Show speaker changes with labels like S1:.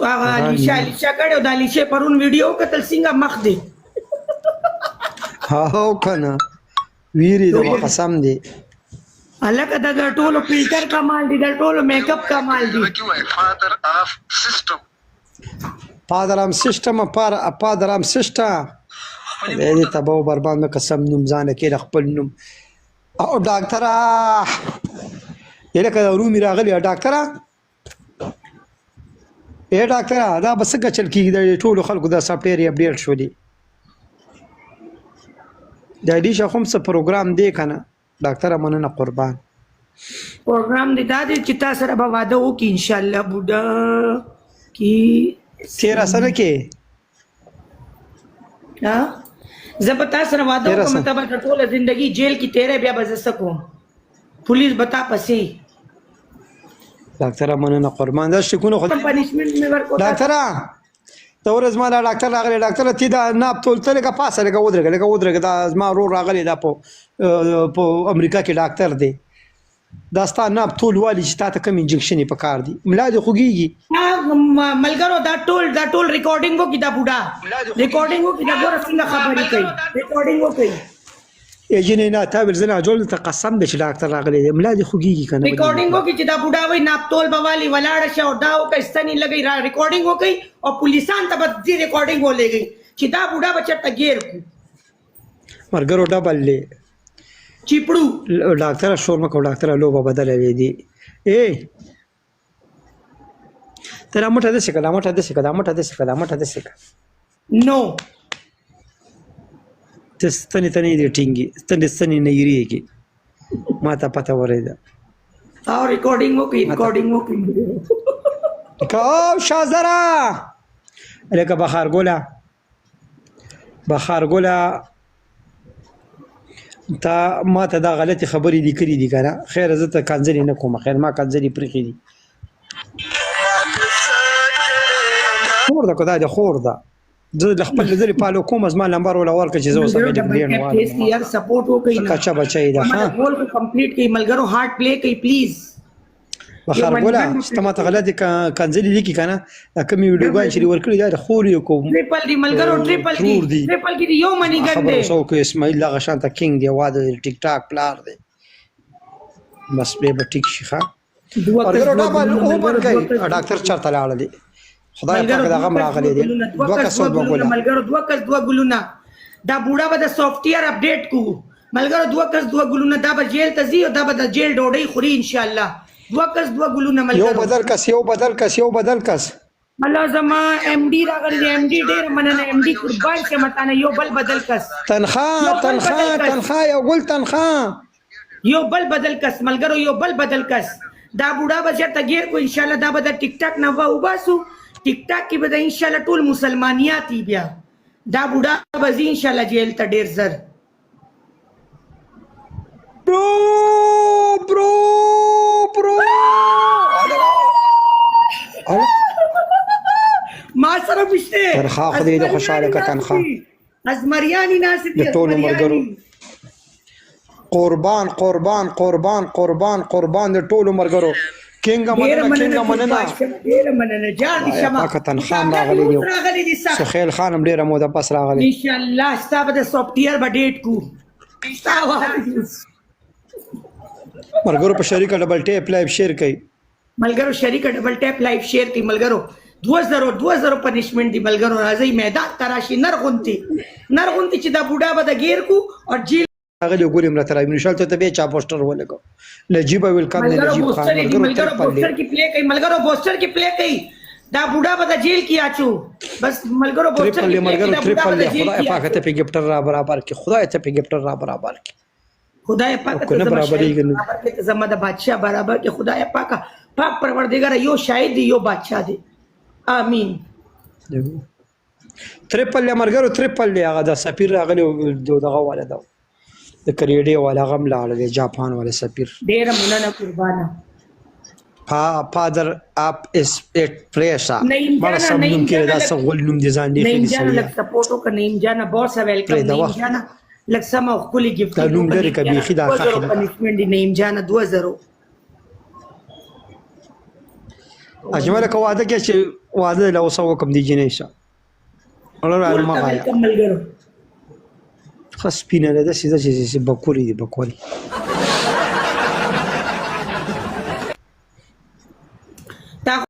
S1: هغه علیشا علیشا کړو د علیشا پرون ویډیو کتل څنګه مخ دی.
S2: هاو کنه ویری د قسم دی.
S1: الکه دا د ټولو فلټر کمال دی، د ټولو میک اپ کمال دی.
S2: پادرام سیستم پار پادرام سیستم دې تباہ برباد مې قسم نوم ځان کې خپل نوم او ډاکټره یلکه رومي راغلی ډاکټره. اے ډاکټره دا به څنګه چل کیږي؟ د ټولو خلکو دا سافټویر اپډیټ شولې، د دې شخوم څه پروګرام دی کنه؟ ډاکټره مننه قربان.
S1: پروګرام دی دا دی چې تا سره به واده وکړي ان شاء الله بوډا کی.
S2: تیر سره کې
S1: ها، زه به تا سره واده وکړم، ته به ټوله زندگی جیل کې تیرې، بیا به زه څه کوم؟ پولیس به تا پسې.
S2: ډاکټره مننه قربان، دا شکونه خو
S1: پنشمنت مې ورکو.
S2: ډاکټره ته ورځ ما دا ډاکټر راغلی. ډاکټره تی دا ناپ تول ته لکه پاسه لکه ودرېږه، لکه ودرېږه. دا زما ورور راغلی، دا په امریکا کې ډاکټر دی. دا ستا ناپ تول والی چې تا ته کوم انجکشن په کار دی، ملا دې خوږیږي.
S1: ملګرو دا ټول ریکارډینګ وکړي، دا بوډا ریکارډینګ وکړي، دا ګوره څنګه خبرې کوي، ریکارډینګ وکړي.
S2: ای جنې نه تا ویل زه نه جوړ ته قسم دی چې ډاکټر راغلی دی، ملا دې خوږیږي کنه؟
S1: ریکارډینګ وکړي چې دا بوډا وایي ناپ تول به والي ولاړه شه او دا وکړي ستنې لګي را. ریکارډینګ وکړي او پولیسان ته به دې ریکارډینګ ولېږي چې دا بوډا به چېرته ګیر کړو.
S2: مرګرو ډبل دی
S1: چیپړو.
S2: ډاکټر شور مکو، ډاکټر لوبه بدله دی. اے ته را موټه دسې که، دا موټه دسې که، دا موټه دسې که، دا موټه دسې که.
S1: نو
S2: ته ستنې ته نه دي ټینګې، ستنې ستنې نه یریږي، ما ته پته ورېده.
S1: او ریکارډینګ وکړي، ریکارډینګ وکړي.
S2: کو شازره لکه بخار ګوله، بخار ګوله، تا ما ته دا غلطې خبرې لیکلې دي که نه؟ خیر زه ته کنځلې نه کوم، خیر ما کنځلې پرېښې دي. خور ده که دا د خور ده، زه د خپل لیدلې فالو کوم، زما نمبر ولا ورکړه چې زه اوس
S1: ملګرو ډبل ټیپ تیز کی یار، سپورټ وکړئ.
S2: کچا بچی ده.
S1: ها ګول کو کمپلیټ کړئ ملګرو، هارت پلی کړئ پلیز.
S2: بخار ګوله چې ته ما ته غلطې کنځلې لیکې که نه، دا کومې ویډیوګانې چې دې ورکړي دا د خور یې کوم.
S1: ټریپل دی ملګرو، ټریپل دی، ټریپل کې یو منی ګن
S2: دی. خبر وسو اسماعیل دغه شان ته کینګ دی، واده دی، ټیک ټاک پلار دی، بس به به ټیک شي. ښه ډبل اوپن کړئ. ډاکټر چرته لاړ دی؟ خدای پاک دا غم راغلی دی. دوه کس دوه ګوله
S1: ملګرو، دوه کس دوه ګلونه. دا بوډا به د سافټویر اپډیټ کو. ملګرو دوه کس دوه ګلونه، دا به جیل ته ځي او دا به د جیل ډوډۍ خوري ان شاء الله. دوه کس دوه ګلونه ملګرو.
S2: یو بدل کس، یو بدل کس، یو بدل کس.
S1: الله زما ایم ډي راغلی دی. ایم ډي ډېر مننه، ایم ډي قربان شه متانه. یو بل بدل کس.
S2: تنخواه تنخواه تنخواه، یو ګل تنخواه.
S1: یو بل بدل کس ملګرو، یو بل بدل کس. دا بوډا به چېرته ګیر کو ان شاء الله. دا به د ټیک ټاک نه وباسو، ټیک ټاک کې به د ان شاء الله ټول مسلمانیات بیا. دا بوډا به ځي ان شاء الله جیل ته ډېر زر.
S2: برو برو برو
S1: ما سره مشته.
S2: تنخواه خو دې خوشاله که، تنخواه.
S1: ازمریانی ناس
S2: دي. د ټولو ملګرو قربان قربان قربان قربان قربان د ټولو ملګرو. کینګ مننه، کینګ مننه.
S1: ډېر مننه، جار دې شمه.
S2: پاکه تنخواه هم راغلی دی. سخیل خان هم ډېره موده پس راغلی.
S1: ان شاء الله ستا به د سافټویر به ډیټ کو.
S2: ملګرو په شریکه ډبل ټیپ لایو شیر کړئ.
S1: ملګرو شریکه ډبل ټیپ لایو شیر کړئ. ملګرو 2000 2000 پنشمنت دی. ملګرو راځئ میدان ته راشي، نر غونتي نر غونتي چې دا بوډا به د ګیر کو او جیل
S2: راغلی. ګوریم راته راوینو شل ته به چا پوسټر ولګو. نجیب ویلکم دی نجیب خان.
S1: ملګرو پوسټر کې پلی کوي، ملګرو پوسټر کې پلی کوي. دا بوډا به د جیل کې اچو بس. ملګرو پوسټر
S2: کې ملګرو ټریپل دی. خدای پاک ته په ګفټر را برابر کې، خدای ته په ګفټر را برابر کې.
S1: خدای پاک
S2: ته زما
S1: برابرېږي کې، ته زما د بادشاہ برابر کې. خدای پاک پاک پروردګار یو شاهد دی، یو بادشاہ دی. آمین.
S2: ټریپل مرګرو، ټریپل دی. هغه د سفیر راغلی، دغه والا دا د کریډي والا غم لاړ دی، جاپان والا سفیر.
S1: ډیر مننه قربانه.
S2: فادر اپ اس اټ پریشا مړه سم نوم کې دا څه غول نوم دي ځان دی.
S1: نعیم جان لک سپورټ وکړه. نعیم جان بہت ویلکم. نعیم جان لک سم خپل گیفت.
S2: دا نوم لري که بیخي دا
S1: ښه پنشمنت دی. نعیم جان 2000.
S2: اجمل که واده کې چې واده له اوسه وکم دی جنې شه اړه
S1: ټول
S2: ما
S1: ته
S2: غایا
S1: ویلکم ملګرو.
S2: ښه سپینه ده، داسې داسې چې بکوري دي بکوري.
S1: تا